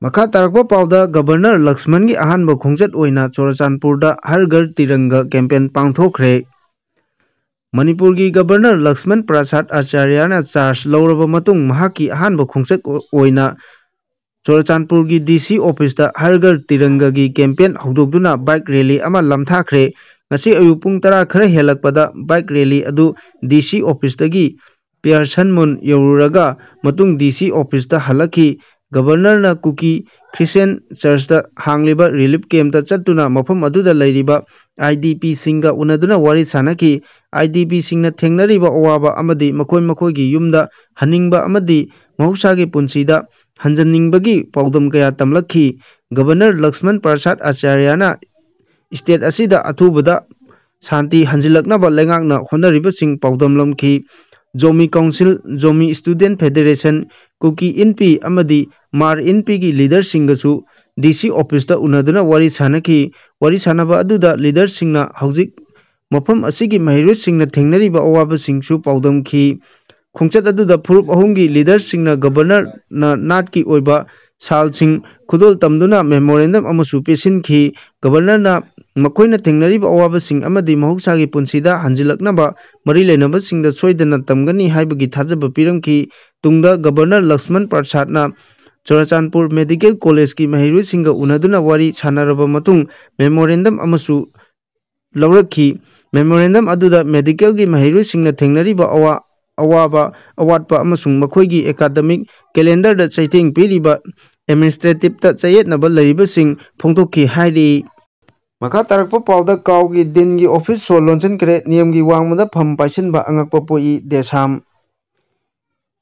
ꯃꯈꯥ ꯇꯥꯔꯛꯄ ꯄꯥꯎꯗ Governor ꯂꯛꯁꯃꯟꯒꯤ ꯑꯍꯥꯟꯕ ꯈꯣꯡꯆꯠ ꯑꯣꯏꯅ ꯆꯨꯔꯆꯥꯟꯄꯨꯔꯗ ꯍꯔ ꯘꯔ ꯇꯤꯔꯪꯒ campaign ꯄꯥꯡꯊꯣꯛꯈ꯭ꯔꯦ꯫ ꯃꯅꯤꯄꯨꯔꯒꯤ Governor ꯂꯛꯁꯃꯟ ꯄ꯭ꯔꯁꯥꯗ ꯑꯆꯥꯔꯌꯥꯅ charge ꯂꯧꯔꯕ ꯃꯇꯨꯡ ꯃꯍꯥꯛꯀꯤ ꯑꯍꯥꯟꯕ ꯈꯣꯡꯆꯠ ꯑꯣꯏꯅ ꯆꯨꯔꯆꯥꯟꯄꯨꯔꯒꯤ DC officeꯇ ꯍꯔ ꯘꯔ ꯇꯤꯔꯪꯒꯒꯤ campaign ꯍꯧꯗꯣꯛꯇꯨꯅ bike rally ꯑꯃ ꯂꯝꯊꯥꯈ꯭ꯔꯦ꯫ ꯉꯁꯤ ꯑꯌꯨꯛ ꯄꯨꯡ ꯇꯔꯥ ꯈꯔ ꯍꯦꯜꯂꯛꯄꯗ bike rally ꯑꯗꯨ D C officeꯇꯒꯤ ꯄꯤꯌꯔꯁꯟ ꯃꯨꯟ ꯌꯧꯔꯨꯔꯒ ꯃꯇꯨꯡ D C officeꯇ ꯍꯜꯂꯛꯈꯤ꯫ Governorꯅ ꯀꯨꯀꯤ Christian Churchꯇ ꯍꯥꯡꯂꯤꯕ relief campꯇ ꯆꯠꯇꯨꯅ ꯃꯐꯝ ꯑꯗꯨꯗ ꯂꯩꯔꯤꯕ IDPꯁꯤꯡꯒ ꯎꯅꯗꯨꯅ ꯋꯥꯔꯤ ꯁꯥꯅꯈꯤ꯫ IDPꯁꯤꯡꯅ ꯊꯦꯡꯅꯔꯤꯕ ꯑꯋꯥꯕ ꯑꯃꯗꯤ ꯃꯈꯣꯏ ꯃꯈꯣꯏꯒꯤ ꯌꯨꯝꯗ ꯍꯟꯅꯤꯡꯕ ꯑꯃꯗꯤ ꯃꯍꯧꯁꯥꯒꯤ ꯄꯨꯟꯁꯤꯗ ꯍꯟꯖꯟꯅꯤꯡꯕꯒꯤ ꯄꯥꯎꯗꯝ ꯀꯌꯥ ꯇꯝꯂꯛꯈꯤ꯫ Governor ꯂꯛꯁꯃꯟ ꯄ꯭ꯔꯁꯥꯗ ꯑꯆꯥꯔꯌꯥꯅ state ꯑꯁꯤꯗ ꯑꯊꯨꯕꯗ ꯁꯥꯟꯇꯤ ꯍꯟꯖꯤꯜꯂꯛꯅꯕ ꯂꯩꯉꯥꯛꯅ ꯍꯣꯠꯅꯔꯤꯕꯁꯤꯡ ꯄꯥꯎꯗꯝꯂꯝꯈꯤ꯫ Zomi Council, Zomi Student Federation, ꯀꯨꯀꯤ ꯏꯟꯄꯤ ꯑꯃꯗꯤ ꯃꯥꯔ ꯏꯟꯄꯤꯒꯤ leaderꯁꯤꯡꯒꯁꯨ D C officeꯇ ꯎꯅꯗꯨꯅ ꯋꯥꯔꯤ ꯁꯥꯅꯈꯤ꯫ ꯋꯥꯔꯤ ꯁꯥꯅꯕ ꯑꯗꯨꯗ leaderꯁꯤꯡꯅ ꯍꯧꯖꯤꯛ ꯃꯐꯝ ꯑꯁꯤꯒꯤ ꯃꯍꯩꯔꯣꯏꯁꯤꯡꯅ ꯊꯦꯡꯅꯔꯤꯕ ꯑꯋꯥꯕꯁꯤꯡꯁꯨ ꯄꯥꯎꯗꯝꯈꯤ꯫ ꯈꯣꯡꯆꯠ ꯑꯗꯨꯗ ꯐꯨꯔꯨꯞ ꯑꯍꯨꯝꯒꯤ leaderꯁꯤꯡꯅ Governorꯅ ꯅꯥꯠꯀꯤ ꯑꯣꯏꯕ ꯁꯥꯜꯁꯤꯡ ꯈꯨꯗꯣꯜ ꯇꯝꯗꯨꯅ memorandum ꯑꯃꯁꯨ ꯄꯤꯁꯤꯟꯈꯤ꯫ Governorꯅ ꯃꯈꯣꯏꯅ ꯊꯦꯡꯅꯔꯤꯕ ꯑꯋꯥꯕꯁꯤꯡ ꯑꯃꯗꯤ ꯃꯍꯧꯁꯥꯒꯤ ꯄꯨꯟꯁꯤꯗ ꯍꯟꯖꯤꯜꯂꯛꯅꯕ ꯃꯔꯤ ꯂꯩꯅꯕꯁꯤꯡꯗ ꯁꯣꯏꯗꯅ ꯇꯝꯒꯅꯤ ꯍꯥꯏꯕꯒꯤ ꯊꯥꯖꯕ ꯄꯤꯔꯝꯈꯤ꯫ ꯇꯨꯡꯗ Governor ꯂꯛꯁꯃꯟ ꯄ꯭ꯔꯁꯥꯗꯅ ꯆꯨꯔꯥꯆꯥꯟꯄꯨꯔ Medical Collegeꯀꯤ ꯃꯍꯩꯔꯣꯏꯁꯤꯡꯒ ꯎꯅꯗꯨꯅ ꯋꯥꯔꯤ ꯁꯥꯅꯔꯕ ꯃꯇꯨꯡ memorandum ꯑꯃꯁꯨ ꯂꯧꯔꯛꯈꯤ꯫ Memorandum ꯑꯗꯨꯗ medicalꯒꯤ ꯃꯍꯩꯔꯣꯏꯁꯤꯡꯅ ꯊꯦꯡꯅꯔꯤꯕ ꯑꯋꯥ-, ꯑꯋꯥꯕ, ꯑꯋꯥꯠꯄ ꯑꯃꯁꯨꯡ ꯃꯈꯣꯏꯒꯤ academic calendarꯗ ꯆꯩꯊꯦꯡ ꯄꯤꯔꯤꯕ administrativeꯇ ꯆꯌꯦꯠꯅꯕ ꯂꯩꯔꯤꯕꯁꯤꯡ ꯐꯣꯡꯗꯣꯛꯈꯤ ꯍꯥꯏꯔꯤ꯫ ꯃꯈꯥ ꯇꯥꯔꯛꯄ ꯄꯥꯎꯗ ꯀꯥꯎꯒꯤ ꯗꯤꯟꯒꯤ office ꯁꯣ ꯂꯣꯟꯁꯤꯟꯈ꯭ꯔꯦ, ꯅꯤꯌꯝꯒꯤ ꯋꯥꯡꯃꯗ ꯐꯝ ꯄꯥꯏꯁꯤꯟꯕ ꯑꯉꯛꯄ ꯄꯣꯛꯏ, ꯗꯦꯁꯥꯝ꯫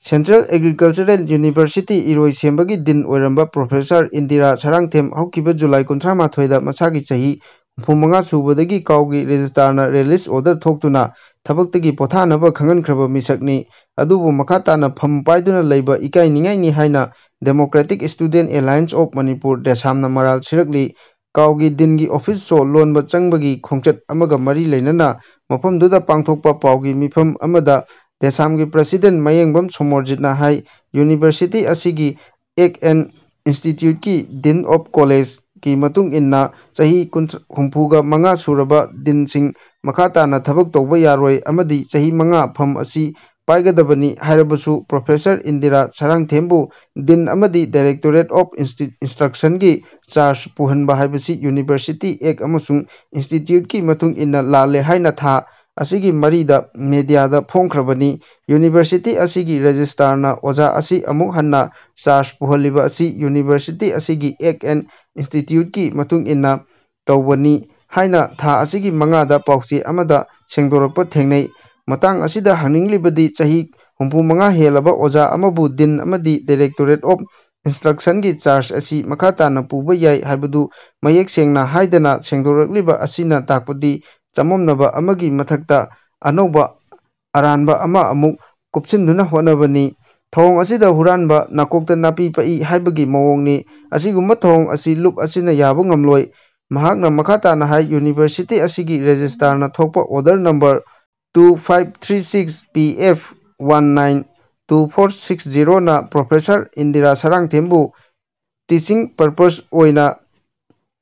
Central Agricultural University ꯏꯔꯣꯏꯁꯦꯝꯕꯒꯤ ꯗꯤꯟ ꯑꯣꯏꯔꯝꯕ Professor ꯏꯟꯗꯤꯔꯥ ꯁꯔꯥꯡꯊꯦꯝ ꯍꯧꯈꯤꯕ ꯖꯨꯂꯥꯏ ꯀꯨꯟꯊ꯭ꯔꯥ ꯃꯥꯊꯣꯏꯗ ꯃꯁꯥꯒꯤ ꯆꯍꯤ ꯍꯨꯝꯐꯨ ꯃꯉꯥ ꯁꯨꯕꯗꯒꯤ ꯀꯥꯎꯒꯤ registrarꯅ release order ꯊꯣꯛꯇꯨꯅ ꯊꯕꯛꯇꯒꯤ ꯄꯣꯊꯥꯅꯕ ꯈꯪꯍꯟꯈ꯭ꯔꯕ ꯃꯤꯁꯛꯅꯤ꯫ ꯑꯗꯨꯕꯨ ꯃꯈꯥ ꯇꯥꯅ ꯐꯝ ꯄꯥꯏꯗꯨꯅ ꯂꯩꯕ ꯏꯀꯥꯏ ꯅꯤꯡꯉꯥꯏꯅꯤ ꯍꯥꯏꯅ Democratic Student Alliance of Manipur, ꯗꯦꯁꯥꯝꯅ ꯃꯔꯥꯜ ꯁꯤꯔꯛꯂꯤ꯫ ꯀꯥꯎꯒꯤ ꯗꯤꯟꯒꯤ office ꯁꯣ ꯂꯣꯟꯕ ꯆꯪꯕꯒꯤ ꯈꯣꯡꯆꯠ ꯑꯃꯒ ꯃꯔꯤ ꯂꯩꯅꯅ ꯃꯐꯝꯗꯨꯗ ꯄꯥꯡꯊꯣꯛꯄ ꯄꯥꯎꯒꯤ ꯃꯤꯐꯝ ꯑꯃꯗ ꯗꯦꯁꯥꯝꯒꯤ president ꯃꯌꯦꯡꯕꯝ ꯁꯣꯃꯣꯔꯖꯤꯠꯅ ꯍꯥꯏ, university ꯑꯁꯤꯒꯤ Act and Instituteꯀꯤ Dean of Collegeꯀꯤ ꯃꯇꯨꯡ ꯏꯟꯅ ꯆꯍꯤ ꯀꯨꯟ, ꯍꯨꯝꯐꯨꯒ ꯃꯉꯥ ꯁꯨꯔꯕ ꯗꯤꯟꯁꯤꯡ ꯃꯈꯥ ꯇꯥꯅ ꯊꯕꯛ ꯇꯧꯕ ꯌꯥꯔꯣꯏ ꯑꯃꯗꯤ ꯆꯍꯤ ꯃꯉꯥ ꯐꯝ ꯑꯁꯤ ꯄꯥꯏꯒꯗꯕꯅꯤ ꯍꯥꯏꯔꯕꯁꯨ, ꯄ꯭ꯔꯣꯐꯦꯁꯔ ꯏꯟꯗꯤꯔꯥ ꯁꯔꯥꯡꯊꯦꯝꯕꯨ ꯗꯤꯟ ꯑꯃꯗꯤ ꯗꯥꯏꯔꯦꯛꯇꯣꯔꯦꯠ ꯑꯣꯐ ꯏꯟꯁꯇꯤ-, ꯏꯟꯁꯇ꯭ꯔꯛꯁꯟꯒꯤ ꯆꯥꯔꯖ ꯄꯨꯍꯟꯕ ꯍꯥꯏꯕꯁꯤ ꯌꯨꯅꯤꯚꯔꯁꯤꯇꯤ ꯑꯦꯛ ꯑꯃꯁꯨꯡ ꯏꯟꯁꯇꯤꯇ꯭ꯌꯨꯠꯀꯤ ꯃꯇꯨꯡ ꯏꯟꯅ ꯂꯥꯜꯂꯦ ꯍꯥꯏꯅ ꯊꯥ ꯑꯁꯤꯒꯤ ꯃꯔꯤꯗ ꯃꯦꯗꯤꯌꯥꯗ ꯐꯣꯡꯈ꯭ꯔꯕꯅꯤ꯫ ꯌꯨꯅꯤꯚꯔꯁꯤꯇꯤ ꯑꯁꯤꯒꯤ ꯔꯦꯖꯤꯁꯇ꯭ꯔꯥꯔꯅ ꯑꯣꯖꯥ ꯑꯁꯤ ꯑꯃꯨꯛ ꯍꯟꯅ ꯆꯥꯔꯖ ꯄꯨꯍꯜꯂꯤꯕ ꯑꯁꯤ ꯌꯨꯅꯤꯚꯔꯁꯤꯇꯤ ꯑꯁꯤꯒꯤ ꯑꯦꯛ ꯑꯦꯟ ꯏꯟꯁꯇꯤꯇ꯭ꯌꯨꯠꯀꯤ ꯃꯇꯨꯡ ꯏꯟꯅ ꯇꯧꯕꯅꯤ ꯍꯥꯏꯅ ꯊꯥ ꯑꯁꯤꯒꯤ ꯃꯉꯥꯗ ꯄꯥꯎꯆꯦ ꯑꯃꯗ ꯁꯦꯡꯗꯣꯔꯛꯄ ꯊꯦꯡꯅꯩ꯫ ꯃꯇꯥꯡ ꯑꯁꯤꯗ ꯍꯪꯅꯤꯡꯂꯤꯕꯗꯤ, ꯆꯍꯤ ꯍꯨꯝꯐꯨ ꯃꯉꯥ ꯍꯦꯜꯂꯕ ꯑꯣꯖꯥ ꯑꯃꯕꯨ ꯗꯤꯟ ꯑꯃꯗꯤ ꯗꯥꯏꯔꯦꯛꯇꯣꯔꯦꯠ ꯑꯣꯐ ꯏꯟꯁꯇ꯭ꯔꯛꯁꯟꯒꯤ ꯆꯥꯔꯖ ꯑꯁꯤ ꯃꯈꯥ ꯇꯥꯅ ꯄꯨꯕ ꯌꯥꯏ ꯍꯥꯏꯕꯗꯨ ꯃꯌꯦꯛ ꯁꯦꯡꯅ ꯍꯥꯏꯗꯅ ꯁꯦꯡꯗꯣꯔꯛꯂꯤꯕ ꯑꯁꯤꯅ ꯇꯥꯛꯄꯗꯤ ꯆꯃꯝꯅꯕ ꯑꯃꯒꯤ ꯃꯊꯛꯇ ꯑꯅꯧꯕ ꯑꯔꯥꯟꯕ ꯑꯃ ꯑꯃꯨꯛ ꯀꯨꯞꯁꯤꯟꯗꯨꯅ ꯍꯣꯠꯅꯕꯅꯤ꯫ ꯊꯧꯑꯣꯡ ꯑꯁꯤꯗ ꯍꯨꯔꯥꯟꯕ ꯅꯥꯀꯣꯛꯇ ꯅꯥꯄꯤ ꯄꯛꯏ ꯍꯥꯏꯕꯒꯤ ꯃꯑꯣꯡꯅꯤ꯫ ꯑꯁꯤꯒꯨꯝꯕ ꯊꯧꯑꯣꯡ ꯑꯁꯤ ꯂꯨꯞ ꯑꯁꯤꯅ ꯌꯥꯕ ꯉꯝꯂꯣꯏ꯫ ꯃꯍꯥꯛꯅ ꯃꯈꯥ ꯇꯥꯅ ꯍꯥꯏ, ꯌꯨꯅꯤꯚꯔꯁꯤꯇꯤ ꯑꯁꯤꯒꯤ ꯔꯦꯖꯤꯁꯇ꯭ꯔꯥꯔꯅ ꯊꯣꯛꯄ order number two five three six P F one nine two four six zero ꯅ ꯄ꯭ꯔꯣꯐꯦꯁꯔ ꯏꯟꯗꯤꯔꯥ ꯁꯔꯥꯡꯊꯦꯝꯕꯨ ꯇꯤꯆꯤꯡ ꯄꯔꯄꯁ ꯑꯣꯏꯅ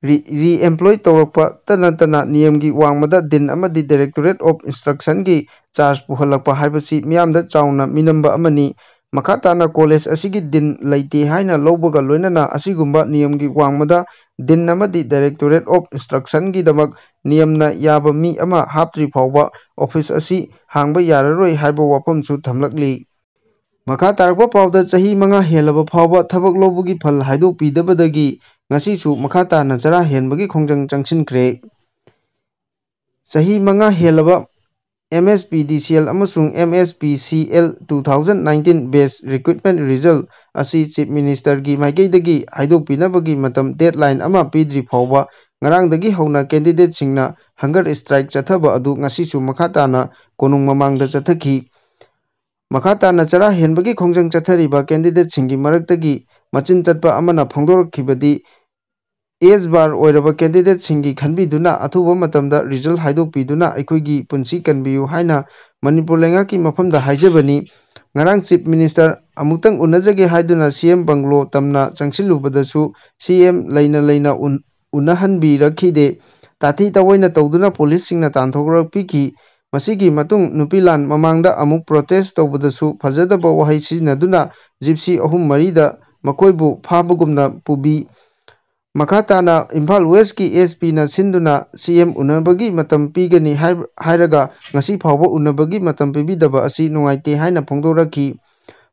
ꯔꯤ-, ꯔꯤꯑꯦꯝꯄ꯭ꯂꯣꯏ ꯇꯧꯔꯛꯄꯇ ꯅꯠꯇꯅ ꯅꯤꯌꯝꯒꯤ ꯋꯥꯡꯃꯗ ꯗꯤꯟ ꯑꯃꯗꯤ ꯗꯥꯏꯔꯦꯛꯇꯣꯔꯦꯠ ꯑꯣꯐ ꯏꯟꯁꯇ꯭ꯔꯛꯁꯟꯒꯤ ꯆꯥꯔꯖ ꯄꯨꯍꯜꯂꯛꯄ ꯍꯥꯏꯕꯁꯤ ꯃꯤꯌꯥꯝꯗ ꯆꯥꯎꯅ ꯃꯤꯅꯝꯕ ꯑꯃꯅꯤ꯫ ꯃꯈꯥ ꯇꯥꯅ ꯀꯣꯂꯦꯖ ꯑꯁꯤꯒꯤ ꯗꯤꯟ ꯂꯩꯇꯦ ꯍꯥꯏꯅ ꯂꯧꯕꯒ ꯂꯣꯏꯅꯅ ꯑꯁꯤꯒꯨꯝꯕ ꯅꯤꯌꯝꯒꯤ ꯋꯥꯡꯃꯗ ꯗꯤꯟ ꯑꯃꯗꯤ ꯗꯥꯏꯔꯦꯛꯇꯣꯔꯦꯠ ꯑꯣꯐ ꯏꯟꯁꯇ꯭ꯔꯛꯁꯟꯒꯤꯗꯃꯛ ꯅꯤꯌꯝꯅ ꯌꯥꯕ ꯃꯤ ꯑꯃ ꯍꯥꯞꯇ꯭ꯔꯤ ꯐꯥꯎꯕ ꯑꯣꯐꯤꯁ ꯑꯁꯤ ꯍꯥꯡꯕ ꯌꯥꯔꯔꯣꯏ ꯍꯥꯏꯕ ꯋꯥꯐꯝꯁꯨ ꯊꯝꯂꯛꯂꯤ꯫ ꯃꯈꯥ ꯇꯥꯔꯛꯄ ꯄꯥꯎꯗ, ꯆꯍꯤ ꯃꯉꯥ ꯍꯦꯜꯂꯕ ꯐꯥꯎꯕ ꯊꯕꯛ ꯂꯧꯕꯒꯤ ꯐꯜ ꯍꯥꯏꯗꯣꯛꯄꯤꯗꯕꯗꯒꯤ ꯉꯁꯤꯁꯨ ꯃꯈꯥ ꯇꯥꯅ ꯆꯔꯥ ꯍꯦꯟꯕꯒꯤ ꯈꯣꯡꯖꯪ ꯆꯪꯁꯤꯟꯈ꯭ꯔꯦ꯫ ꯆꯍꯤ ꯃꯉꯥ ꯍꯦꯜꯂꯕ M S P D C L ꯑꯃꯁꯨꯡ M S P C L two thousand nineteen batch recruitment result ꯑꯁꯤ Chief Ministerꯒꯤ ꯃꯥꯏꯀꯩꯗꯒꯤ ꯍꯥꯏꯗꯣꯛꯄꯤꯅꯕꯒꯤ ꯃꯇꯝ, deadline, ꯑꯃ ꯄꯤꯗ꯭ꯔꯤ ꯐꯥꯎꯕ ꯉꯔꯥꯡꯗꯒꯤ ꯍꯧꯅ candidateꯁꯤꯡꯅ hunger strike ꯆꯠꯊꯕ ꯑꯗꯨ ꯉꯁꯤꯁꯨ ꯃꯈꯥ ꯇꯥꯅ ꯀꯣꯅꯨꯡ ꯃꯃꯥꯡꯗ ꯆꯠꯊꯈꯤ꯫ ꯃꯈꯥ ꯇꯥꯅ ꯆꯔꯥ ꯍꯦꯟꯕꯒꯤ ꯈꯣꯡꯖꯪ ꯆꯠꯊꯔꯤꯕ candidateꯁꯤꯡꯒꯤ ꯃꯔꯛꯇꯒꯤ ꯃꯆꯤꯟ ꯆꯠꯄ ꯑꯃꯅ ꯐꯣꯡꯗꯣꯔꯛꯈꯤꯕꯗꯤ, age bar ꯑꯣꯏꯔꯕ candidateꯁꯤꯡꯒꯤ ꯈꯟꯕꯤꯗꯨꯅ ꯑꯊꯨꯕ ꯃꯇꯝꯗ result ꯍꯥꯏꯗꯣꯛꯄꯤꯗꯨꯅ ꯑꯩꯈꯣꯏꯒꯤ ꯄꯨꯟꯁꯤ ꯀꯟꯕꯤꯌꯨ ꯍꯥꯏꯅ ꯃꯅꯤꯄꯨꯔ ꯂꯩꯉꯥꯛꯀꯤ ꯃꯐꯝꯗ ꯍꯥꯏꯖꯕꯅꯤ꯫ ꯉꯔꯥꯡ Chief Minister ꯑꯃꯨꯛꯇꯪ ꯎꯅꯖꯒꯦ ꯍꯥꯏꯗꯨꯅ C M bungalow ꯇꯝꯅ ꯆꯪꯁꯤꯜꯂꯨꯕꯗꯁꯨ C M ꯂꯩꯅ ꯂꯩꯅ ꯎꯟ-, ꯎꯅꯍꯟꯕꯤꯔꯛꯈꯤꯗꯦ꯫ ꯇꯥꯊꯤ ꯇꯑꯣꯏꯅ ꯇꯧꯗꯨꯅ policeꯁꯤꯡꯅ ꯇꯥꯟꯊꯣꯔꯛꯄꯤꯈꯤ꯫ ꯃꯁꯤꯒꯤ ꯃꯇꯨꯡ ꯅꯨꯄꯤ ꯂꯥꯟ ꯃꯃꯥꯡꯗ ꯑꯃꯨꯛ protest ꯇꯧꯕꯗꯁꯨ ꯐꯖꯗꯕ ꯋꯥꯍꯩ ꯁꯤꯖꯤꯟꯅꯗꯨꯅ gypsy ꯑꯍꯨꯝ ꯃꯔꯤꯗ ꯃꯈꯣꯏꯕꯨ ꯐꯥꯕꯒꯨꯝꯅ ꯄꯨꯕꯤ꯫ ꯃꯈꯥ ꯇꯥꯅ ꯏꯝꯐꯥꯜ West ꯀꯤ SP ꯅ ꯁꯤꯟꯗꯨꯅ CM ꯎꯅꯕꯒꯤ ꯃꯇꯝ ꯄꯤꯒꯅꯤ ꯍꯥꯏ-, ꯍꯥꯏꯔꯒ ꯉꯁꯤ ꯐꯥꯎꯕ ꯎꯅꯕꯒꯤ ꯃꯇꯝ ꯄꯤꯕꯤꯗꯕ ꯑꯁꯤ ꯅꯨꯡꯉꯥꯏꯇꯦ ꯍꯥꯏꯅ ꯐꯣꯡꯗꯣꯔꯛꯈꯤ꯫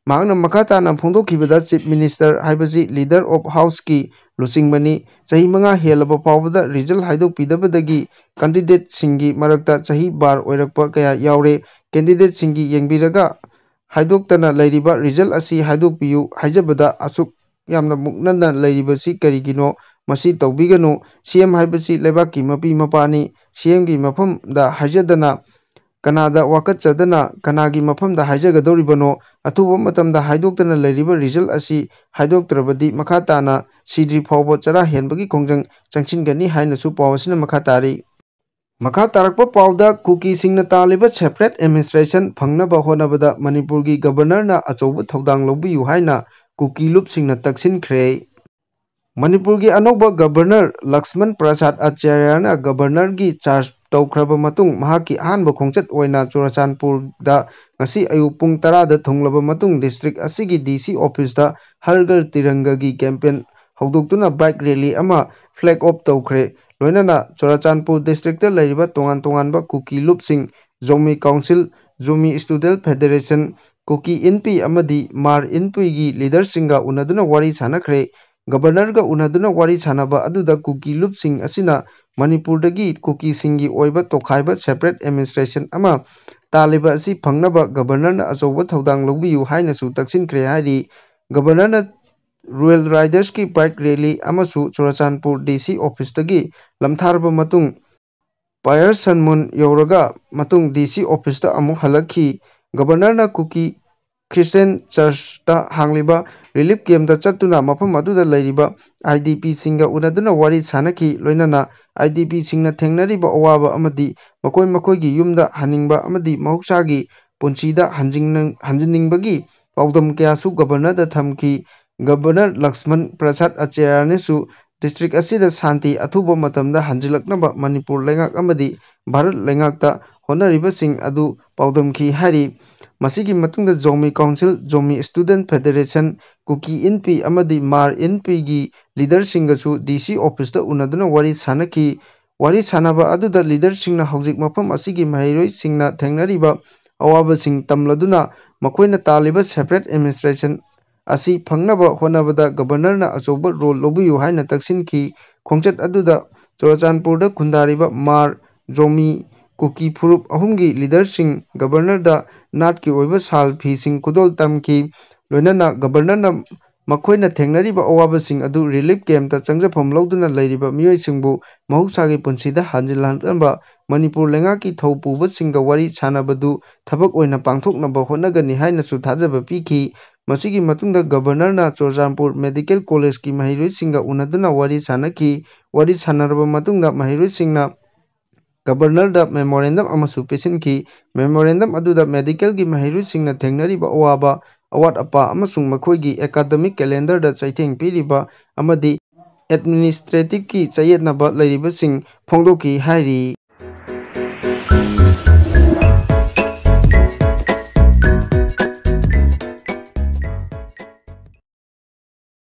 ꯃꯍꯥꯛꯅ ꯃꯈꯥ ꯇꯥꯅ ꯐꯣꯡꯗꯣꯛꯈꯤꯕꯗ, Chief Minister ꯍꯥꯏꯕꯁꯤ leader of house ꯀꯤ ꯂꯨꯆꯤꯡꯕꯅꯤ꯫ ꯆꯍꯤ ꯃꯉꯥ ꯍꯦꯜꯂꯕ ꯐꯥꯎꯕꯗ result ꯍꯥꯏꯗꯣꯛꯄꯤꯗꯕꯗꯒꯤ candidate ꯁꯤꯡꯒꯤ ꯃꯔꯛꯇ ꯆꯍꯤ bar ꯑꯣꯏꯔꯛꯄ ꯀꯌꯥ ꯌꯥꯎꯔꯦ꯫ Candidate ꯁꯤꯡꯒꯤ ꯌꯦꯡꯕꯤꯔꯒ ꯍꯥꯏꯗꯣꯛꯇꯅ ꯂꯩꯔꯤꯕ result ꯑꯁꯤ ꯍꯥꯏꯗꯣꯛꯄꯤꯌꯨ ꯍꯥꯏꯖꯕꯗ ꯑꯁꯨꯛ ꯌꯥꯝꯅ ꯃꯨꯛꯅꯅ ꯂꯩꯔꯤꯕꯁꯤ ꯀꯔꯤꯒꯤꯅꯣ? ꯃꯁꯤ ꯇꯧꯕꯤꯒꯅꯨ꯫ CM ꯍꯥꯏꯕꯁꯤ ꯂꯩꯕꯥꯛꯀꯤ ꯃꯄꯤ ꯃꯄꯥꯅꯤ꯫ CM ꯒꯤ ꯃꯐꯝꯗ ꯍꯥꯏꯖꯗꯅ ꯀꯅꯥꯗ ꯋꯥꯀꯠꯆꯗꯅ ꯀꯅꯥꯒꯤ ꯃꯐꯝꯗ ꯍꯥꯏꯖꯒꯗꯧꯔꯤꯕꯅꯣ? ꯑꯊꯨꯕ ꯃꯇꯝꯗ ꯍꯥꯏꯗꯣꯛꯇꯅ ꯂꯩꯔꯤꯕ result ꯑꯁꯤ ꯍꯥꯏꯗꯣꯛꯇ꯭ꯔꯕꯗꯤ ꯃꯈꯥ ꯇꯥꯅ ꯁꯤꯗ꯭ꯔꯤ ꯐꯥꯎꯕ ꯆꯔꯥ ꯍꯦꯟꯕꯒꯤ ꯈꯣꯡꯖꯪ ꯆꯪꯁꯤꯟꯒꯅꯤ ꯍꯥꯏꯅꯁꯨ ꯄꯥꯎ ꯑꯁꯤꯅ ꯃꯈꯥ ꯇꯥꯔꯤ꯫ ꯃꯈꯥ ꯇꯥꯔꯛꯄ ꯄꯥꯎꯗ, ꯀꯨꯀꯤꯁꯤꯡꯅ ꯇꯥꯜꯂꯤꯕ separate administration ꯐꯪꯅꯕ ꯍꯣꯠꯅꯕꯗ ꯃꯅꯤꯄꯨꯔꯒꯤ Governor ꯅ ꯑꯆꯧꯕ ꯊꯧꯗꯥꯡ ꯂꯧꯕꯤꯌꯨ ꯍꯥꯏꯅ ꯀꯨꯀꯤ ꯂꯨꯞꯁꯤꯡꯅ ꯇꯛꯁꯤꯟꯈ꯭ꯔꯦ꯫ ꯃꯅꯤꯄꯨꯔꯒꯤ ꯑꯅꯧꯕ Governor ꯂꯛꯁꯃꯟ ꯄ꯭ꯔꯁꯥꯗ ꯑꯆꯥꯔꯌꯅ Governor ꯒꯤ charge ꯇꯧꯈ꯭ꯔꯕ ꯃꯇꯨꯡ ꯃꯍꯥꯛꯀꯤ ꯑꯍꯥꯟꯕ ꯈꯣꯡꯆꯠ ꯑꯣꯏꯅ ꯆꯨꯔꯆꯥꯟꯄꯨꯔꯗ ꯉꯁꯤ ꯑꯌꯨꯛ ꯄꯨꯡ ꯇꯔꯥꯗ ꯊꯨꯡꯂꯕ ꯃꯇꯨꯡ district ꯑꯁꯤꯒꯤ DC office ꯇ ꯍꯔ ꯘꯔ ꯇꯤꯔꯪꯒꯥꯒꯤ campaign ꯍꯧꯗꯣꯛꯇꯨꯅ bike rally ꯑꯃ flag off ꯇꯧꯈ꯭ꯔꯦ꯫ ꯂꯣꯏꯅꯅ ꯆꯨꯔꯆꯥꯟꯄꯨꯔ district ꯇ ꯂꯩꯔꯤꯕ ꯇꯣꯉꯥꯟ ꯇꯣꯉꯥꯟꯕ ꯀꯨꯀꯤ ꯂꯨꯞꯁꯤꯡ, Zomi Council, Zomi Student Federation, ꯀꯨꯀꯤ ꯏꯟꯄꯤ ꯑꯃꯗꯤ ꯃꯥꯔ ꯏꯟꯄꯤꯒꯤ leader ꯁꯤꯡꯒ ꯎꯅꯗꯨꯅ ꯋꯥꯔꯤ ꯁꯥꯟꯅꯈ꯭ꯔꯦ꯫ Governor ꯒ ꯎꯅꯗꯨꯅ ꯋꯥꯔꯤ ꯁꯥꯟꯅꯕ ꯑꯗꯨꯗ ꯀꯨꯀꯤ ꯂꯨꯞꯁꯤꯡ ꯑꯁꯤꯅ ꯃꯅꯤꯄꯨꯔꯗꯒꯤ ꯀꯨꯀꯤꯁꯤꯡꯒꯤ ꯑꯣꯏꯕ ꯇꯣꯈꯥꯏꯕ separate administration ꯑꯃ ꯇꯥꯜꯂꯤꯕ ꯑꯁꯤ ꯐꯪꯅꯕ Governor ꯅ ꯑꯆꯧꯕ ꯊꯧꯗꯥꯡ ꯂꯧꯕꯤꯌꯨ ꯍꯥꯏꯅꯁꯨ ꯇꯛꯁꯤꯟꯈ꯭ꯔꯦ ꯍꯥꯏꯔꯤ꯫ Governor ꯅ Royal Riders ꯀꯤ bike rally ꯑꯃꯁꯨ ꯆꯨꯔꯆꯥꯟꯄꯨꯔ DC office ꯇꯒꯤ ꯂꯝꯊꯥꯔꯕ ꯃꯇꯨꯡ ꯄꯥꯌꯔ ꯁꯟꯃꯨꯟ ꯌꯧꯔꯒ ꯃꯇꯨꯡ DC office ꯇ ꯑꯃꯨꯛ ꯍꯜꯂꯛꯈꯤ꯫ Governor ꯅ ꯀꯨꯀꯤ Christian Church ꯇ ꯍꯥꯡꯂꯤꯕ relief camp ꯇ ꯆꯠꯇꯨꯅ ꯃꯐꯝ ꯑꯗꯨꯗ ꯂꯩꯔꯤꯕ IDP ꯁꯤꯡꯒ ꯎꯅꯗꯨꯅ ꯋꯥꯔꯤ ꯁꯥꯅꯈꯤ꯫ ꯂꯣꯏꯅꯅ IDP ꯁꯤꯡꯅ ꯊꯦꯡꯅꯔꯤꯕ ꯑꯋꯥꯕ ꯑꯃꯗꯤ ꯃꯈꯣꯏ ꯃꯈꯣꯏꯒꯤ ꯌꯨꯝꯗ ꯍꯟꯅꯤꯡꯕ ꯑꯃꯗꯤ ꯃꯍꯧꯁꯥꯒꯤ ꯄꯨꯟꯁꯤꯗ ꯍꯟꯖꯤꯟꯅ-, ꯍꯟꯖꯤꯟꯅꯤꯡꯕꯒꯤ ꯄꯥꯎꯗꯝ ꯀꯌꯥꯁꯨ Governor ꯗ ꯊꯝꯈꯤ꯫ Governor ꯂꯛꯁꯃꯟ ꯄ꯭ꯔꯁꯥꯗ ꯑꯆꯥꯔꯌꯅꯁꯨ district ꯑꯁꯤꯗ ꯁꯥꯟꯇꯤ ꯑꯊꯨꯕ ꯃꯇꯝꯗ ꯍꯟꯖꯤꯜꯂꯛꯅꯕ ꯃꯅꯤꯄꯨꯔ ꯂꯩꯉꯥꯛ ꯑꯃꯗꯤ ꯚꯥꯔꯠ ꯂꯩꯉꯥꯛꯇ ꯍꯣꯠꯅꯔꯤꯕꯁꯤꯡ ꯑꯗꯨ ꯄꯥꯎꯗꯝꯈꯤ ꯍꯥꯏꯔꯤ꯫ ꯃꯁꯤꯒꯤ ꯃꯇꯨꯡꯗ Zomi council, Zomi student federation, Kuki Inpi ꯑꯃꯗꯤ ꯃꯥꯔ ꯏꯟꯄꯤꯒꯤ ꯂꯤꯗꯔꯁꯤꯡꯒꯁꯨ ꯗꯤ ꯁꯤ ꯑꯣꯐꯤꯁꯇ ꯎꯅꯗꯨꯅ ꯋꯥꯔꯤ ꯁꯥꯅꯈꯤ꯫ ꯋꯥꯔꯤ ꯁꯥꯅꯕ ꯑꯗꯨꯗ ꯂꯤꯗꯔꯁꯤꯡꯅ ꯍꯧꯖꯤꯛ ꯃꯐꯝ ꯑꯁꯤꯒꯤ ꯃꯍꯩꯔꯣꯏꯁꯤꯡꯅ ꯊꯦꯡꯅꯔꯤꯕ ꯑꯋꯥꯕꯁꯤꯡ ꯇꯝꯂꯗꯨꯅ ꯃꯈꯣꯏꯅ ꯇꯥꯜꯂꯤꯕ ꯁꯦꯄꯔꯦꯠ ꯑꯦꯗꯃꯤꯅꯤꯁꯇ꯭ꯔꯦꯁꯟ ꯑꯁꯤ ꯐꯪꯅꯕ ꯍꯣꯠꯅꯕꯗ ꯒꯕꯔꯅꯔꯅ ꯑꯆꯧꯕ ꯔꯣꯜ ꯂꯧꯕꯤꯌꯨ ꯍꯥꯏꯅ ꯇꯛꯁꯤꯟꯈꯤ꯫ ꯈꯣꯡꯆꯠ ꯑꯗꯨꯗ ꯆꯨꯔꯆꯥꯟꯄꯨꯔꯗ ꯈꯨꯟꯗꯥꯔꯤꯕ ꯃꯥꯔ, ꯖꯣꯃꯤ, ꯀꯨꯀꯤ ꯐꯨꯔꯨꯞ ꯑꯍꯨꯝꯒꯤ ꯂꯤꯗꯔꯁꯤꯡ ꯒꯕꯔꯅꯔꯗ ꯅꯥꯠꯀꯤ ꯑꯣꯏꯕ ꯁꯥꯜ ꯐꯤꯁꯤꯡ ꯈꯨꯗꯣꯜ ꯇꯝꯈꯤ꯫ ꯂꯣꯏꯅꯅ ꯒꯕꯔꯅꯔꯅ ꯃꯈꯣꯏꯅ ꯊꯦꯡꯅꯔꯤꯕ ꯑꯋꯥꯕꯁꯤꯡ ꯑꯗꯨ ꯔꯤꯂꯤꯐ ꯀꯦꯝꯞꯇ ꯆꯪꯖꯐꯝ ꯂꯧꯗꯨꯅ ꯂꯩꯔꯤꯕ ꯃꯤꯑꯣꯏꯁꯤꯡꯕꯨ ꯃꯍꯧꯁꯥꯒꯤ ꯄꯨꯟꯁꯤꯗ ꯍꯟꯖꯤꯜꯍꯟꯅꯕ ꯃꯅꯤꯄꯨꯔ ꯂꯩꯉꯥꯛꯀꯤ ꯊꯧ ꯄꯨꯕꯁꯤꯡꯒ ꯋꯥꯔꯤ ꯁꯥꯅꯕꯗꯨ ꯊꯕꯛ ꯑꯣꯏꯅ ꯄꯥꯡꯊꯣꯛꯅꯕ ꯍꯣꯠꯅꯒꯅꯤ ꯍꯥꯏꯅꯁꯨ ꯊꯥꯖꯕ ꯄꯤꯈꯤ꯫ ꯃꯁꯤꯒꯤ ꯃꯇꯨꯡꯗ ꯒꯕꯔꯅꯔꯅ ꯆꯨꯔꯆꯥꯟꯄꯨꯔ ꯃꯦꯗꯤꯀꯦꯜ ꯀꯣꯂꯦꯖꯀꯤ ꯃꯍꯩꯔꯣꯏꯁꯤꯡꯒ ꯎꯅꯗꯨꯅ ꯋꯥꯔꯤ ꯁꯥꯅꯈꯤ꯫ ꯋꯥꯔꯤ ꯁꯥꯅꯔꯕ ꯃꯇꯨꯡꯗ ꯃꯍꯩꯔꯣꯏꯁꯤꯡꯅ ꯒꯕꯔꯅꯔꯗ ꯃꯦꯃꯣꯔꯦꯟꯗꯝ ꯑꯃꯁꯨ ꯄꯤꯁꯤꯟꯈꯤ꯫ ꯃꯦꯃꯣꯔꯦꯟꯗꯝ ꯑꯗꯨꯗ ꯃꯦꯗꯤꯀꯦꯜꯒꯤ ꯃꯍꯩꯔꯣꯏꯁꯤꯡꯅ ꯊꯦꯡꯅꯔꯤꯕ ꯑꯋꯥꯕ, ꯑꯋꯥꯠ ꯑꯄꯥ ꯑꯃꯁꯨꯡ ꯃꯈꯣꯏꯒꯤ ꯑꯦꯀꯥꯗꯃꯤꯛ ꯀꯦꯂꯦꯟꯗꯔꯗ ꯆꯩꯊꯦꯡ ꯄꯤꯔꯤꯕ ꯑꯃꯗꯤ ꯑꯦꯗꯃꯤꯅꯤꯁꯇ꯭ꯔꯦꯇꯤꯚꯀꯤ ꯆꯌꯦꯠꯅꯕ ꯂꯩꯔꯤꯕꯁꯤꯡ ꯐꯣꯡꯗꯣꯛꯈꯤ ꯍꯥꯏꯔꯤ꯫